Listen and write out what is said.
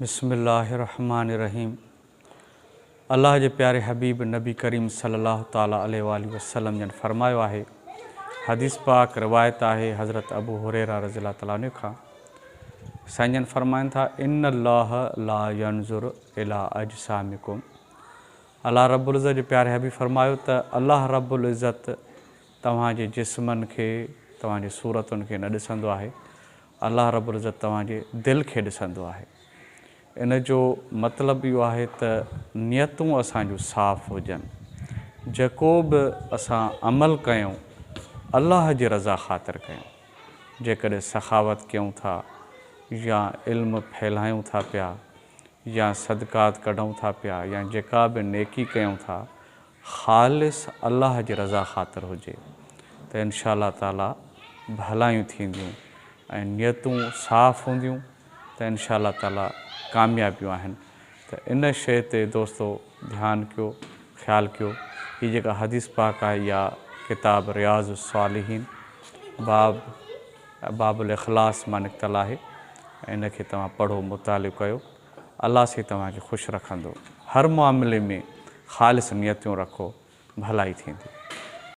بسم الله الرحمٰن الرحيم الله جي پياري حبيب نبي ڪريم صلي الله تعالٰي عليه واٰله وسلم جن فرمايو آهي، حديث پاڪ روايت آهي حضرت ابو هريره رضي الله تعالٰي عنه کان، سائين جن فرمائن ٿا، ان الله لا ينظر الي اجسامڪم الله رب العزت جي پياري حبيب فرمايو ته الله رب العزت توهان جي جسمن کي توهان جي صورتن کي نه ڏسندو آهي الله رب العزت توهان جي دل کي ڏسندو آهي. ان جو مطلب اهو آهي ته نيتون اسان جون صاف هجن. جيڪو به اسان عمل ڪيون الله جي رضا خاطر ڪيون. جيڪڏهن سخاوت ڪيون ٿا يا علم ڦهلايون ٿا پيا يا صدقات ڪڍون ٿا پيا يا جيڪا به نيڪي ڪيون ٿا خالص الله جي رضا خاطر هجي ته انشاء الله تعالي ڀلايون ٿينديون ۽ نيتون صاف هونديون ته انشاء الله تعالي ڪاميابيون آهن ته ان شيء تي دوستو ڌيان ڪيو خيال ڪيو هي جيڪا حديث پاڪ آهي اها ڪتاب رياض الصالحين باب باب الاخلاص مان نڪتل آهي ۽ ان کي توهان پڙهو مطالعو ڪيو الله سائين توهان کي خوش رکندو. هر معاملي ۾ خالص نيتون رکو ڀلائي ٿيندي.